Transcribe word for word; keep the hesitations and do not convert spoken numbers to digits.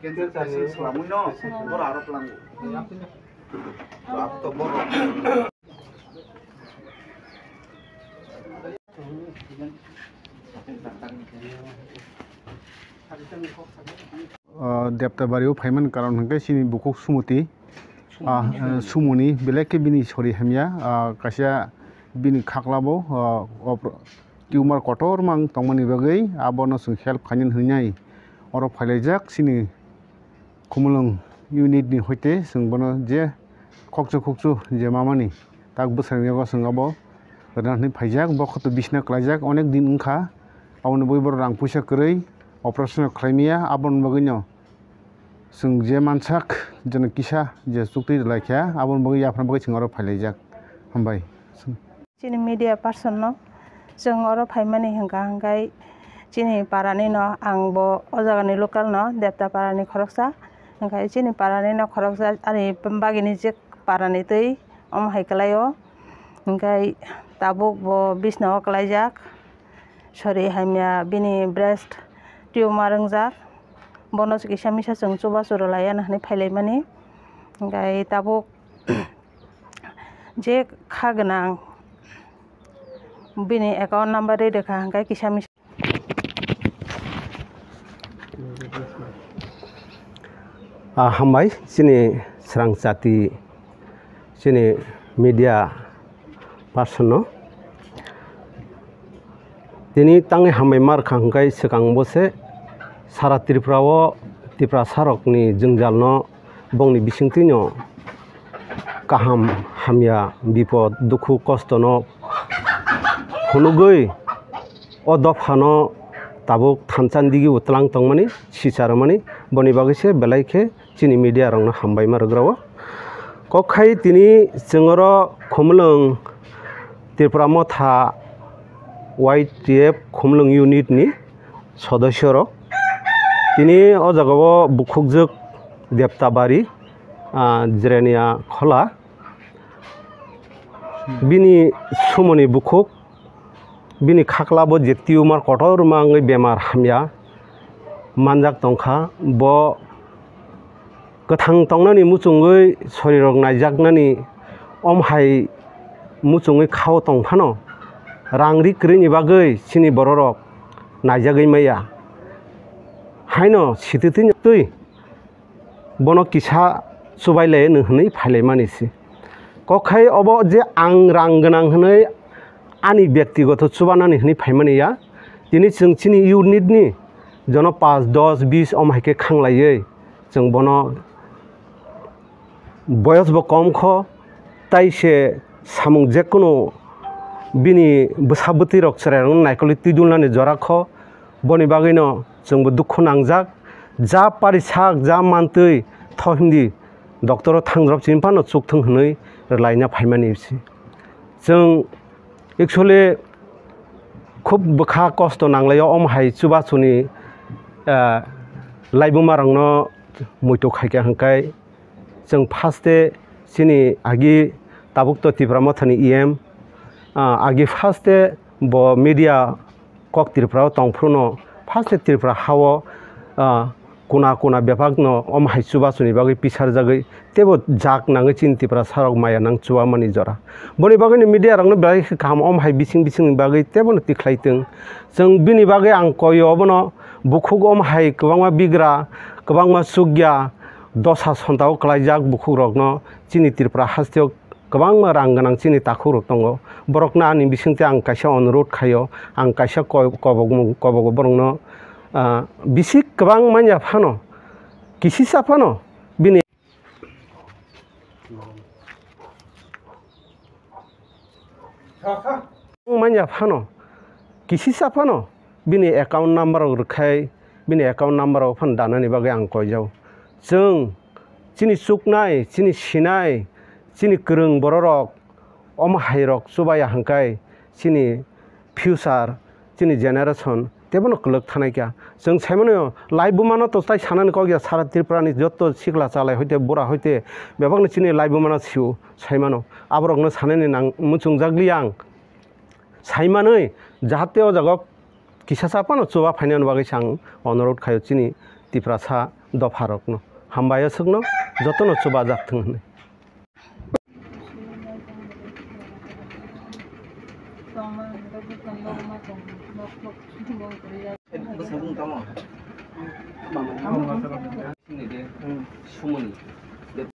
Ah, Deptabari o phaimani karon hwnkhe chini bukhuk Sumoti, ah, Sumoni belai khe bini sori hamya, ah, kaisa bini khaklabo, ah, opr-, tumor kotorma wng tongmani bagwi abono chwng help khainani hwnwi oro phailaijak chini Khumulwng unit ni hoite chwng bono je khokchu khokchu je mamani tak bwskango chwng abo rwna hwnwi phaijak, bo khe to bisna klaijak onek din wngkha, aboni bagwi borok rang puisa kwrwi operation khlaimaya, aboni bagwino chwng je mansak jeno kisa je chukti rwlaikha, aboni bagwi yaphana bagwi chwng oro phailaijak. Hambai. Chini media person no chwng oro phaimani hwnkha hwnkhe chini parani no ang bo o jagani local no Depta parani khoroksa, hwnkhe chini parani no khoroksa ani bagini je parani twi omo hai kwlai o, hwnkhe tabuk bo bisna o kwlaijak, sori hamya bini breast tumor wngjak, bono kisa misa chwng chubachu rwlaiya hinwi phailaimani, hwnkhe tabuk je kha gwnang bini account number rwkha hwnkhe kisa misa. Ah, hambai chini srang chati, chini media person no. Tini tangwi hambai mar kha hwnkhe swkang bo se sara Tripura o Tiprasa rok ni jwngjal no bongni bisingtwi no kaham hamya bipod dukhu kosto no phunugwi o dopha no tabuk thansa ni digi o twlang tongmani sicharmani boni bagwi se belai khe chini media rok no hambai ma rwgra o. Kok khai tini chwng oro Khumulwng Tripura Motha Y T F Khumulwng unit ni sodosyo rok. Tini o jaga o bukhukjwk Deptabari, ah, Jirania Khola. Bini sumoni bukhuk, bini khaklabo je tumor kotorma wngwi bemar hamya manjak tongkha. Bo kwthang tongnani muchungwi sorirok naijaknani omhai muchungwi khao tongphano, rang ri kwrwini bagwi chini bororok naijagwi maya. Haino sititwino twi bono kisa chubailai nw hwnwi phailaimani se. Kok khai obo je ang rang gwnang hwnwi ani byaktigoto chubanani hwnwi phaimani ya. Tini chwng chini unit ni jono panch, dos, bis omo hai khe khanglaiwi chwng bono boyos bo kom kho, tai se samung jekunu bini bwsa bwtwi rok chwrai rok naikolwi twi dulnani jora kho. Boni bagwino chwngbo dukhu nangjak, ja pari sak, ja mantwi tho hindi doctor o thangrop chini phano chukthwng hwnwi rwlaina phaimani se. Chwng actually khub bwkha kosto nanglaio, omo hai chubachuni, ah, laibuma rokno muitu khaikha hwnkhe chwng first e chini agi tabuk to Tipra Mothani E M, ah, agi first e bo media kok Tripura o tongphuru no first e Tripura ha o, ah, kuna kuna bebak no omo hai chubachuni bagwi pisarjagwi teibo jak nangwi chini Tiprasa rok maya nang chubamani jora. Boni bagwi ni media rok no belai khe kaham omo hai bising bising ni bagwi teibo no tikhlai tong. Chwng bini bagwi ang koi obono bukhuk omo hai kwbangma bigra, kwbangma chukya dosa sonta o kwlaijak bukhuk rok no chini Tripura haste o kwbangma rang gwnang chini takhuk rok tongo. Borok no ani bisingtwi ang kaisa onurodh khaio, ang kaisa koi-, kobok, kobok borok no, ah, bisi kwbang manya phano, kisisa phano bini manya phano, kisisa phano bini account number rok rwkhai, bini account number rok phano danani bagwi ang koijao. Chwng chini chuknai, chini sinai, chini kwrwng bororok omo hai rok chubaya hwnkhe chini future, chini generation teibono kwlwk thanai kha. Chwng sai mano, laibuma no to tai sanani kok ya, sara Tripura ni joto sikla chalai hoite bura hoite bebak no chini laibuma no sio sai mano. Aborok no sanani nang muchungjak li ang. Sai manwi jahate o jaga o kisasa phano chuba phainani bagwi se ang onurodh khaio chini Tiprasa dopharokno. Hambai aswkno jotono chubajak thung hwnwi. Sumoni.